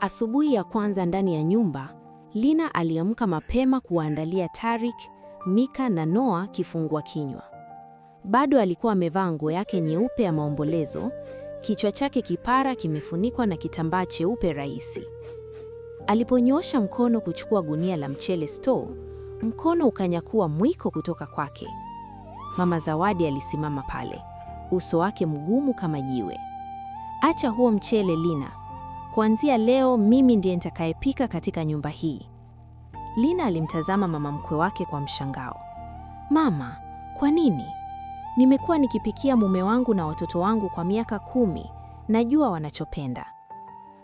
Asubuhi ya kwanza ndani ya nyumba, Lina aliamka mapema kuwaandalia Tarik, Mika na Noah kifungua kinywa. Bado alikuwa amevaa nguo yake nyeupe ya maombolezo, kichwa chake kipara kimefunikwa na kitambaa cheupe rahisi. Aliponyoosha mkono kuchukua gunia la mchele store, mkono ukanyakua mwiko kutoka kwake. Mama Zawadi alisimama pale, uso wake mgumu kama jiwe. "Acha huo mchele, Lina. Kuanzia leo mimi ndiye nitakayepika katika nyumba hii." Lina alimtazama mama mkwe wake kwa mshangao. "Mama, kwa nini? Nimekuwa nikipikia mume wangu na watoto wangu kwa miaka 10, najua wanachopenda."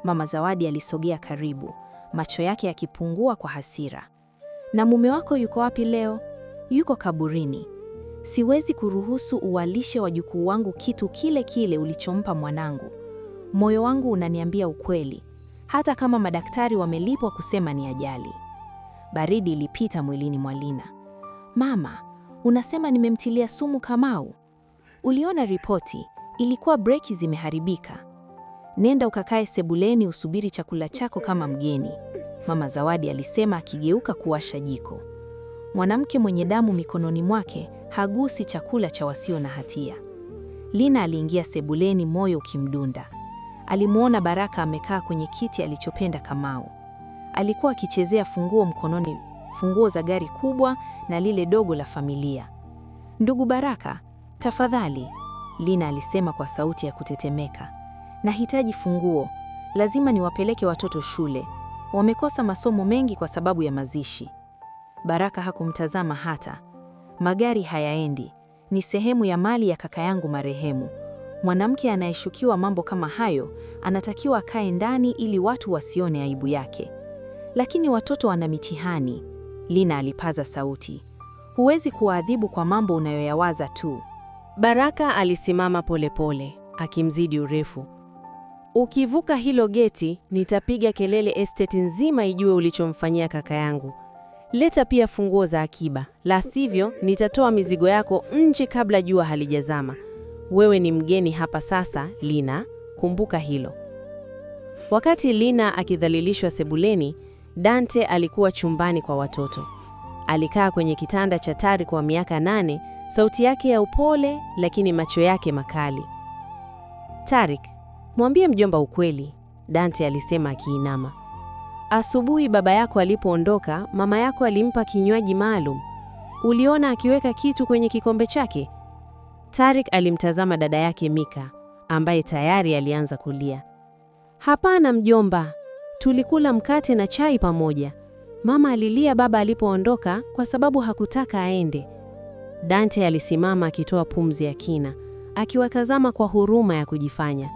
Mama Zawadi alisogea karibu, macho yake yakipungua kwa hasira. "Na mume wako yuko wapi leo?" "Yuko kaburini. Siwezi kuruhusu uwalishe wajukuu wangu kitu kile kile ulichompa mwanangu. Moyo wangu unaniambia ukweli, hata kama madaktari wamelipwa kusema ni ajali." Baridi ilipita mwilini mwa Lina. "Mama, unasema nimemtilia sumu Kamau? Uliona ripoti, ilikuwa breki zimeharibika." "Nenda ukakae sebuleni usubiri chakula chako kama mgeni," Mama Zawadi alisema akigeuka kuwasha jiko. Mwanamke mwenye damu mikononi mwake hagusi chakula cha wasio na hatia. Lina aliingia sebuleni, moyo ukimdunda. Alimuona Baraka amekaa kwenye kiti alichopenda Kamau. Alikuwa akichezea funguo mkononi, funguo za gari kubwa na lile dogo la familia. "Ndugu Baraka, tafadhali," Lina alisema kwa sauti ya kutetemeka. "Nahitaji funguo. Lazima niwapeleke watoto shule. Wamekosa masomo mengi kwa sababu ya mazishi." Baraka hakumtazama hata. "Magari hayaendi. Ni sehemu ya mali ya kaka yangu marehemu. Mwanamke anayeshukiwa mambo kama hayo anatakiwa akae ndani ili watu wasione aibu yake." "Lakini watoto wana mitihani," Lina alipaza sauti. "Huwezi kuwaadhibu kwa mambo unayoyawaza tu." Baraka alisimama polepole, akimzidi urefu. "Ukivuka hilo geti, nitapiga kelele estate nzima ijue ulichomfanyia kaka yangu. Leta pia funguo za akiba, la sivyo nitatoa mizigo yako nje kabla jua halijazama. Wewe ni mgeni hapa sasa, Lina, kumbuka hilo." Wakati Lina akidhalilishwa sebuleni, Dante alikuwa chumbani kwa watoto. Alikaa kwenye kitanda cha Tarik kwa miaka 8, sauti yake ya upole lakini macho yake makali. "Tarik, mwambie mjomba ukweli," Dante alisema akiinama. "Asubuhi baba yako alipoondoka, mama yako alimpa kinywaji maalum. Uliona akiweka kitu kwenye kikombe chake?" Tarik alimtazama dada yake Mika, ambaye tayari alianza kulia. "Hapana mjomba, tulikula mkate na chai pamoja. Mama alilia baba alipoondoka kwa sababu hakutaka aende." Dante alisimama akitoa pumzi ya kina, akiwatazama kwa huruma ya kujifanya.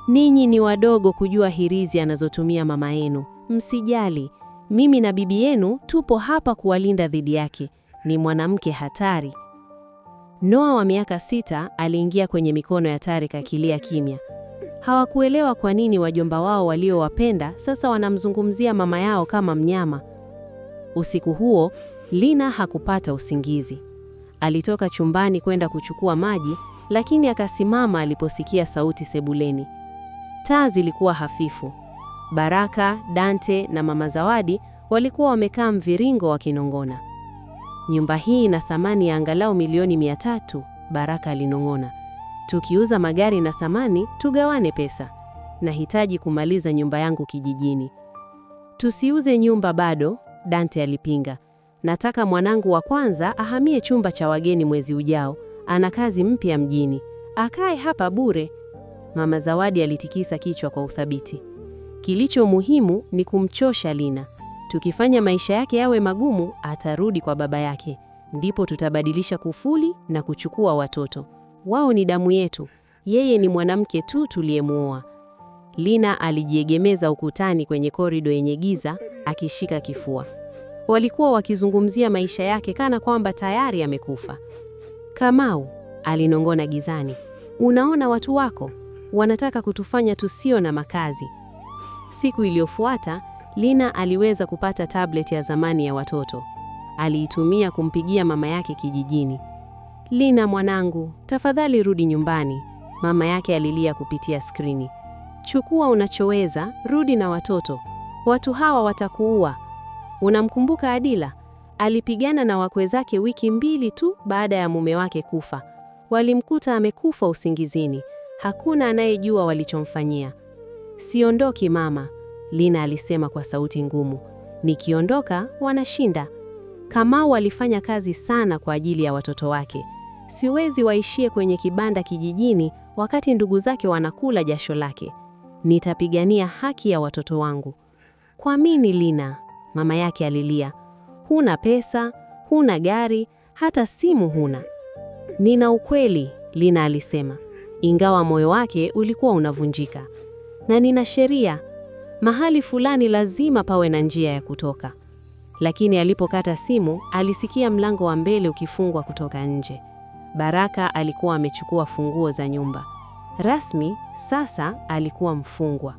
"Ninyi ni wadogo kujua hirizi anazotumia mama yenu. Msijali, mimi na bibi yenu tupo hapa kuwalinda dhidi yake. Ni mwanamke hatari." Noah wa miaka 6 aliingia kwenye mikono ya Tarik akilia kimya. Hawakuelewa kwa nini wajomba wao waliowapenda sasa wanamzungumzia mama yao kama mnyama. Usiku huo, Lina hakupata usingizi. Alitoka chumbani kwenda kuchukua maji, lakini akasimama aliposikia sauti sebuleni. Taa zilikuwa hafifu. Baraka, Dante na Mama Zawadi walikuwa wamekaa mviringo wakinong'ona. "Nyumba hii ina thamani ya angalau milioni 300," Baraka alinong'ona. "Tukiuza magari na thamani, tugawane pesa. Nahitaji kumaliza nyumba yangu kijijini." "Tusiuze nyumba bado," Dante alipinga. "Nataka mwanangu wa kwanza ahamie chumba cha wageni mwezi ujao. Ana kazi mpya mjini. Akae hapa bure." Mama Zawadi alitikisa kichwa kwa uthabiti. "Kilicho muhimu ni kumchosha Lina. Tukifanya maisha yake yawe magumu, atarudi kwa baba yake. Ndipo tutabadilisha kufuli na kuchukua watoto. Wao ni damu yetu. Yeye ni mwanamke tu tuliyemuoa." Lina alijiegemeza ukutani kwenye korido yenye giza, akishika kifua. Walikuwa wakizungumzia maisha yake kana kwamba tayari amekufa. "Kamau," alinong'ona gizani, "unaona watu wako wanataka kutufanya tusio na makazi." Siku iliyofuata, Lina aliweza kupata tablet ya zamani ya watoto. Aliitumia kumpigia mama yake kijijini. "Lina mwanangu, tafadhali rudi nyumbani," mama yake alilia kupitia skrini. Chukua unachoweza, rudi na watoto. Watu hawa watakuua. Unamkumbuka Adila? Alipigana na wakwe zake wiki 2 tu baada ya mume wake kufa. Walimkuta amekufa usingizini. Hakuna anayejua walichomfanyia. Siondoki mama, Lina alisema kwa sauti ngumu. Nikiondoka wanashinda. Kamau alifanya kazi sana kwa ajili ya watoto wake. Siwezi waishie kwenye kibanda kijijini wakati ndugu zake wanakula jasho lake. Nitapigania haki ya watoto wangu. Kwa nini Lina? Mama yake alilia. Huna pesa, huna gari, hata simu huna. Nina ukweli, Lina alisema, ingawa moyo wake ulikuwa unavunjika. Na nina sheria. Mahali fulani lazima pawe na njia ya kutoka. Lakini alipokata simu, alisikia mlango wa mbele ukifungwa kutoka nje. Baraka alikuwa amechukua funguo za nyumba. Rasmi sasa alikuwa mfungwa.